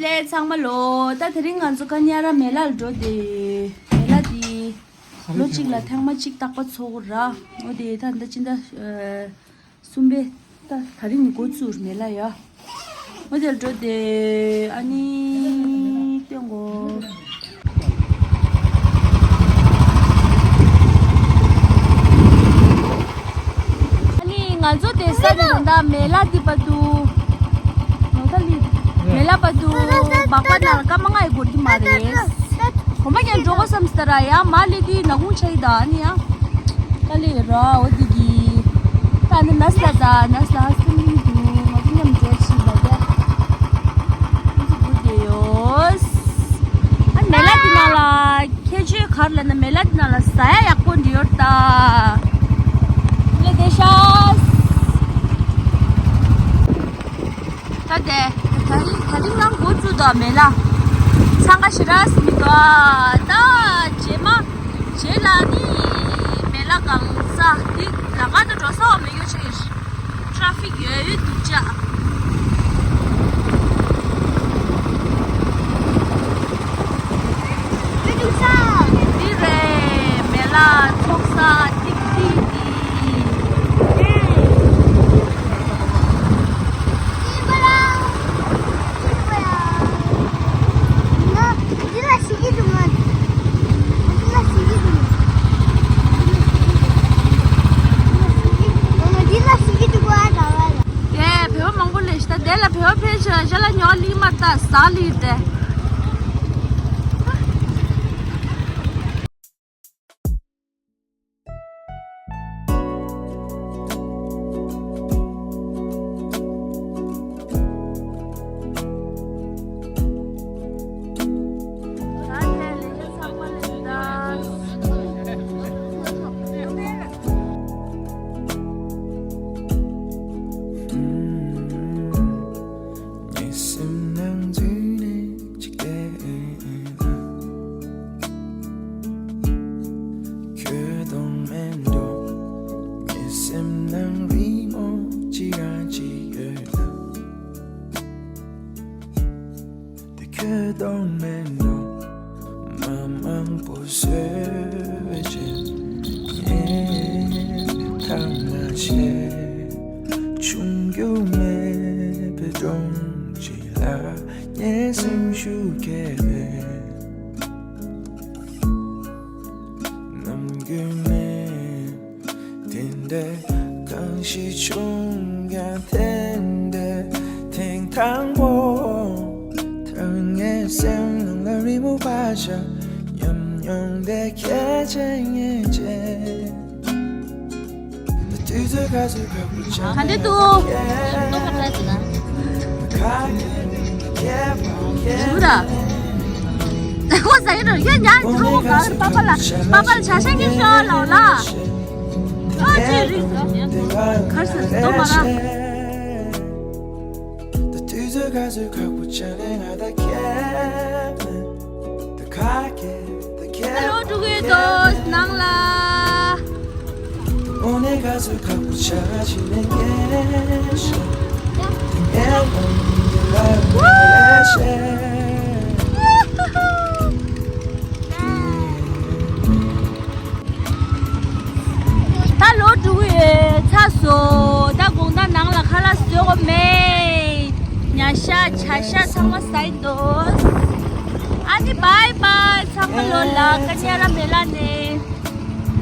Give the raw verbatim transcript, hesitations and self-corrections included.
ལས་ཚང་མ་ལོ། ད་དེ་རིང་ང་ཚོ་ཀ་ཉ་ར་མེ་ལ་ལ་འགྲོ་དེ། མེ་ལ་དེ་ལོ་གཅིག་ལ་ཐེངས་མ་གཅིག་རྟག་པ་ཚོགས་ར། འོ་དེ་ད་ད་ཅི་འདྲ་གསུམ་པའི་ད་ད་རིང་ནི་འགོ་བཙུགས་མེ་ལ་ཡ། འོ་དེ་ལ་འགྲོ་དེ། ཨ་ནི་སྟོན་གོ། ཨ་ནི་ང་ཚོ་དེ་ས་དེ་ད་མེ་ལ་དེ་པ་དུ། ནོ་ད་ལི། མེ་ལ་པ་དུ་སྦག་པ་ནང་ཀ་མ་ང་ཡི་སྒོར་གི་མ་རེད། གོ་མ་ཀྱང་འགྲོ་གོ་བསམ་སྟ་ར་ཡ་མ་ལི་དི་ན་ཁུང་ཆ་ཡི་ད་ཨ་ནི་ཡ། ཀ་ལི་ར་འོ་དི་གི། ད་ནི་ནས་ལ་ད་ནས་ལ་ཧ་སི་ཏི་ལིང་དུ་ང་ཚོ་མཉམ་འགྲོ་ཆི་ལ་ད། ཨ་ནི་མེ་ལ་དི་ན་ལ་ཁྱེད་ཆོས་གར་ལ་ན་མེ་ལ་དི་ན་ལ་ཟ་ཡ་ཡག་པོ་འདི་ཡོད་ད། ལེ་དེ་ཤ། ད་དེ། ད་རིང་ད་རིང་ནང་འགོ་བཙུགས་དོ་མེ་ལ། འཚང་ཁ་ཞེ་དྲག་ཟིན་དོ། ད་རྗེས་མ། རྗེས་ལ་ནི་མེ་ལ་གང་ས་འདི་ལ་ང་ད་འགྲོ་ས་བ་མེ་ཡོ་ཆེ་ཡོད། ཊ་ཕིག་ཡོད་ཡོད་འདུག་ཅག་འདི་རེད་མེ་ལ་ཚོགས་ས་ཏིག་ཏིག་འདི། དེ་བོད་པ་མང་པོ་ལས་ཤི་ད་དེ་ལ་བོད་པ་ཕལ་ཆེར་ཞལ་ལ་ཉོ་ལི་མ་ད་ཟ་ལི་དེ། ཁྱོད་དང་མེད་འགྲོ། ངའི་སེམས་ནང་རི་མོ་ཅི་རང་ཅི་ཡོད་ན། དེ་ཁྱོད་དང་མེད་འགྲོ། མ་མང་པོ་བཟོས་བྱས། ངས་ཐང་མ་བྱས། ཆུང་རྒྱུ་མེད་པའི་སྒྲོམ་གཅིག་ལ་ངའི་སེམས་ཤུགས་སྐྱེས་པས། ནམ་རྒྱུན་ནས་དེ་འདྲ་གང་ཞིག་བྱུང་ཡང་དེ་འདྲ་ཐེངས་དང་པོ། ད་ངའི་སེམས་ནང་ལ་རི་མོ་བ་ཤ་ཉམས་མྱོང་དེ་ཁྱེད་ཆེ་ངེས་ཆེ། ག་འདྲ་འདུག་ཞུ་ར། ཁོ་ཟ་ཡི་རོ་ཡ་ཉ་ཁོ་ག་ར་པ་པ་ལ་པ་པ་ལ་ཆ་ཤ་ཉི་ཤོ་ལ་ལ། ཨ་ཅེ་རི་ཁར་སི་དོ་མ་ར། ད་ལོ་དྲུག་ཡོད་དོ་ནང་ལ། ད་ལོ་དྲུག་ཡོད་ཚར་སོང་། ད་དགོང་དག་ནང་ལ་ཁ་ལག་བཟོ་དགོས་མེད། ཉ་ཤ་བྱ་ཤ་ཚང་མ་ཟ་ཡི་འདུག་ཨ་ནི་བཱའི་བཱའི། ཚང་མ་ལོ་ལ་ཀ་ཉ་ར་མེ་ལ་ནས།